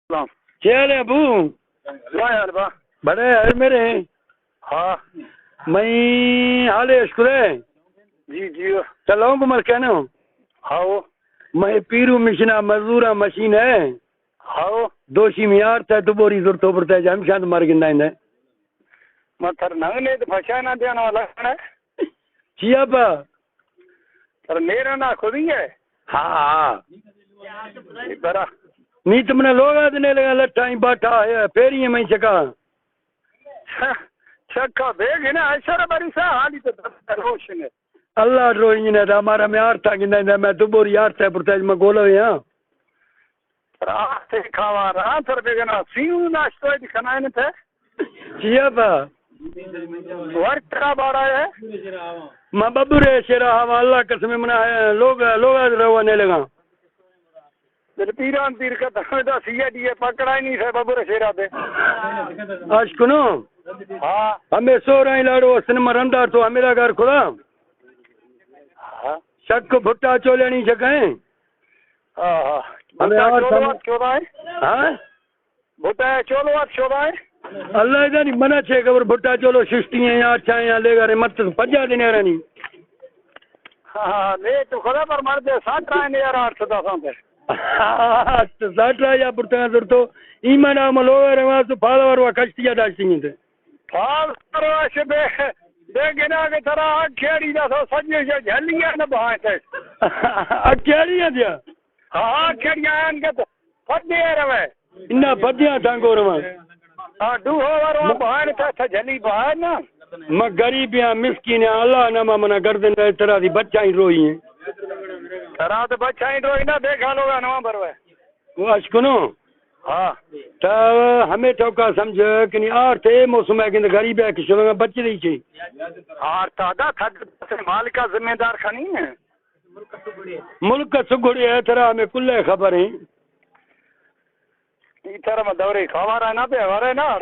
سلام۔ چے حال ہے ابو؟ واہ یار با۔ بڑے ہر میرے۔ ہاں۔ میں حال اشکر ہے۔ جی، جی۔ چلو گمر کہنو۔ ہاؤ۔ میں پیرو مشنا مزدورا مشین ہے۔ ہاؤ۔ دوشی میار تھا تو بوری زور تو پڑتا ہے، ہم شاند مر گندا ہے۔ میں تھر ننگ نے تو پھشا نہ دینا والا ہے۔ چیا پا؟ تر میرا نا خودی ہے۔ ہاں، ہاں۔ برا۔ نی تمنا لوگ آدنے لگا لٹائیں باٹا ہے، پیری میں چکا۔ چکا بیگ ہے نا، ایسا بری سا حالی تو روشن ہے۔ اللہ روشن ہے، ہمارا میں آرتا گندہ، میں تو بوری آرتا ہے، پرتا میں گولو یہاں۔ رات کھاوا رات سر بیگنا سیو ناشتہ دی کھنائے نہ تھے۔ چیا پا؟ ورک ترا باڑا ہے۔ ما ببرے شیرا ہوا، اللہ قسم منا ہے، لوگ، لوگ آج روانے لگا۔ دل پیران پیر کا تھا دا سی آئی ڈی اے پکڑا ہی نہیں تھے ببرے شیرا دے۔ آج کنو؟ ہاں۔ ہمیں سو رہے لاڑو سن مرندار تو ہمیں گھر کھلا۔ ہاں۔ شک بھٹا چولے نہیں شکائیں۔ ہاں، ہاں۔ ہمیں بھٹا اور چولو سم-، آپ چودا ہے؟ ہاں؟ بھٹا چولو آپ چودا ہے؟ اللہ جانی منا چھ خبر بھٹا چولو ششتی ہیں یا اچھا ہیں یا لے گا رے مت پنجا دن ہے رانی۔ ہاں، ہاں، لے تو خدا پر مر دے، ساٹھ رائے نے یار آٹھ سو دس آن پہ۔ تو ساٹھ رائے یا برتگاں زرتو، ایمان آملو رواز تو پھال وروا کشتی یا داشتی ہیں تے۔ پھال وروا شبے، بے گنا کے ترا آگ کھیڑی دا سو سجے جھلیاں نہ بہائیں تے۔ آگ کھیڑی ہیں دیا؟ ہاں، کھڑیاں آن کے تو پھدے روے۔ انہاں پھدیاں ٹانگو رواں۔ ہاں، ڈوہو ورواں بہائن تھا، تھا جھلی بہائے نا۔ ما غریب ہاں، مسکین ہاں، اللہ نما منا گردن دے ترا دی بچائیں روئی ہیں۔ ترا تو بچائیں روئی نا، دیکھا لوگا نواں بروے۔ وہ اشکنو۔ ہاں۔ تا ہمیں ٹوکا سمجھ کہ نہیں آر تے موسم ہے کہ غریب ہے کہ شلنگا بچ رہی چی۔ آر تا دا تھا مالکا ذمہ دار خنی ہے۔ ملک سگڑی ہے، ترا ہمیں کلے خبر ہیں۔ ای ترا ما دورے کھاوا رہا نا پہ ہمارے نا۔